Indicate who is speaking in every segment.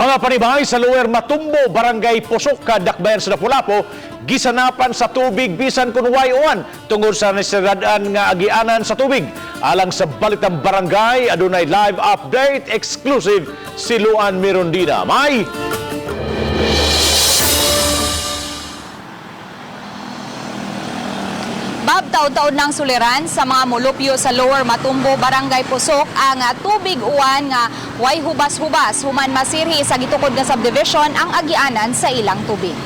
Speaker 1: Mga panibahay sa Lower Matumbo, Barangay Pusok, Dakbayan sa Lapu-Lapu, gisanapan sa tubig bisan kun way uwan tungod sa nasirad-an nga agianan sa tubig. Alang sa Balitang Barangay, adunay live update exclusive si Luan Mirondina. May!
Speaker 2: Bob, taon-taon ng suliran sa mga mulupyo sa Lower Matumbo, Barangay Pusok ang tubig uwan nga way hubas-hubas human masirhi sa gitukod nga subdivision ang agianan sa ilang tubig.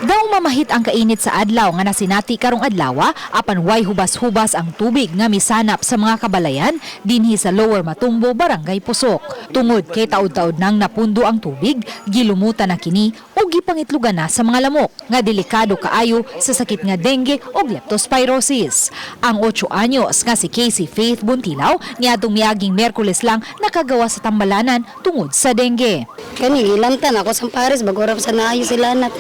Speaker 2: Daw mamahit ang kainit sa adlaw nga nasinati karong adlawa apan way hubas-hubas ang tubig nga misanap sa mga kabalayan dinhi sa Lower Matumbo, Barangay Pusok. Tungod kay taud-taud nang napundo ang tubig, gilumutan na kini o gipangitlugan na sa mga lamok nga delikado kaayo sa sakit nga dengue o leptospirosis. Ang 8 anyos nga si Casey Faith Buntilaw niadtong miaging Miyerkules lang nakagawa sa tambalanan tungod sa dengue.
Speaker 3: Kani gilantan ako sa Paris bago ra sa naayo sila anak.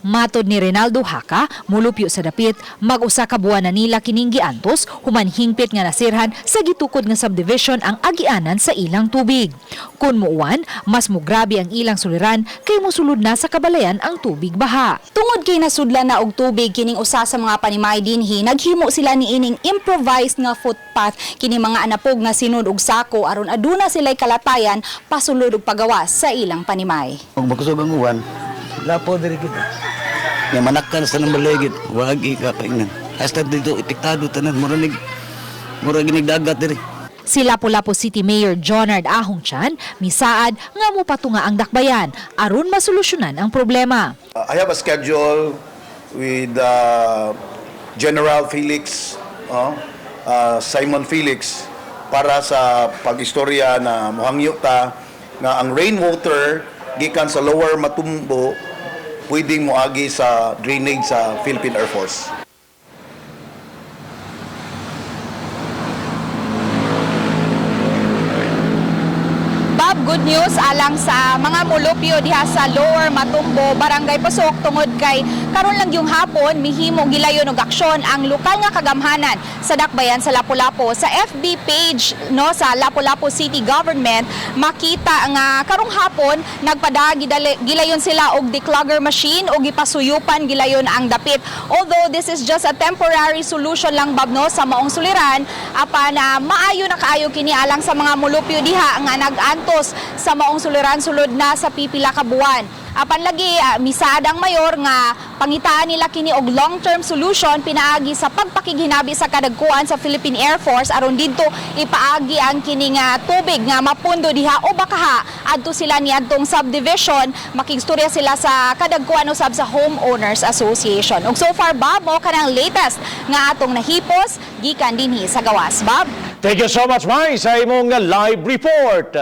Speaker 2: Matod ni Renaldo Haka, mulupyo sa dapit, mag-usa ka buwan na nila kining giantos, human hingpit nga nasirhan sa gitukod nga subdivision ang agianan sa ilang tubig. Kung muuwan, mas mugrabe ang ilang suliran kay musulod na sa kabalayan ang tubig baha. Tungod kay nasudlan na og tubig kining usa sa mga panimay dinhi, naghimo sila niining improvised nga footpath kini mga anapog nga sinod og sako aron aduna sila'y kalatayan pasulod og pagawas sa ilang panimay.
Speaker 4: Kung magkusog ang uwan, lapo diri kita. Nga manakan sa nang baligid, wag ikapaingnan. Hasta dito, epektado tanan, murag inig dagat diri.
Speaker 2: Si Lapu-Lapu City Mayor Jonard Ahong Chan misaad nga mopatunga ang dakbayan aron masolusyonan ang problema.
Speaker 5: I have a schedule with General Felix, Simon Felix, para sa pag-istorya na muhangyo ta nga ang rainwater gikan sa Lower Matumbo pwedeng moagi sa drainage sa Philippine Air Force.
Speaker 2: Bob, good news alang sa mga mulupyo diha sa Lower Matumbo, Barangay Pusok tungod kay karon lang yung hapon mihimo gilayon og aksyon ang lokal nga kagamhanan sa dakbayan sa Lapu-Lapu. Sa FB page no sa Lapu-Lapu City Government makita nga karong hapon nagpadagi gilayon sila og declogger machine og gipasuyupan gilayon ang dapit. Although this is just a temporary solution lang, Bob, no sa maong suliran apan maayo na kaayo kini alang sa mga mulupyo diha nga nag-antos sa maong suliran sulod na sa pipila ka buwan. Apan lagi misaad ang mayor nga pangitaan nila kini og long-term solution pinaagi sa pagpakighinabi sa kadagkuan sa Philippine Air Force aron didto ipaagi ang kini nga tubig nga mapundo diha o baka adto sila niadtong subdivision makigstorya sila sa kadagkuan usab sa Homeowners Association. Ug so far, Bob, mo kanang latest nga atong nahipos gikan dinhi sa gawas, Bob.
Speaker 1: Thank you so much, Mai, sa imong live report.